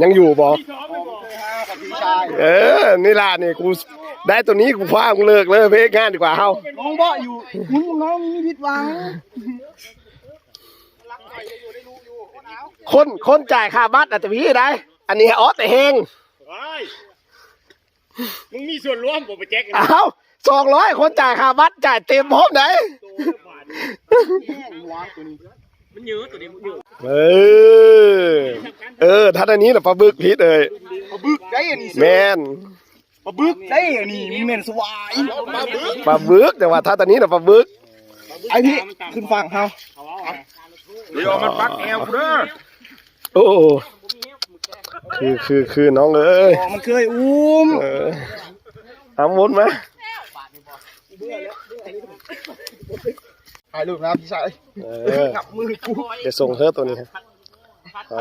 ຍັງຢູ່ບໍ່? ເອີ ນີ້ລະ ນີ້ ກູໄດ້ໂຕນີ້ ກູພາມຶງເລີກເລີຍ ໄປເຮັດງານດີກວ່າເຮົາ. ນ້ອງບໍ່ຢູ່ ຄຸນນ້ອງມີຜິດຫວັງ. ຄົນ ຄົນຈ່າຍຄ່າບັດອາດຈະມີໄດ໋ ອັນນີ້ອໍແຕ່ແຮງ. ວ້າຍ ມຶງມີສ່ວນຮ່ວມບໍ່ປະແຈັກ? ອ້າວ ສອງຮ້ອຍ ຄົນຈ່າຍຄ່າບັດ ຈ່າຍເຕັມພ້ອມໃດ໋. ມັນເຍອະໂຕນີ້ ມັນເຍອະ. ເອີ ເອີ ຖ້າອັນນີ້ນະປາບຶກ ຜິດເອີຍ ປາບຶກໄດ໋ອັນນີ້. ແມ່ນ ປາບຶກໄດ໋ອັນນີ້ ມັນແມ່ນສວາຍ ປາບຶກ ແຕ່ວ່າຖ້າອັນນີ້ນະປາບຶກ. ໄອ້ພີ້ ຂຶ້ນຝັ່ງເຮົາ ດຽວມັນປັກແອວກູເດີ. ໂອ້ ຄື ຄື ຄື ນ້ອງເອີຍ ມັນເຄີຍອຸ້ມ. ເອີ ເອົາມົນມາ ຖ່າຍຮູບນຳພີ່ຊາຍ. ເອີ ກັບມືກູ ໄດ້ສົ່ງເຮີໂຕນີ້. ເອີ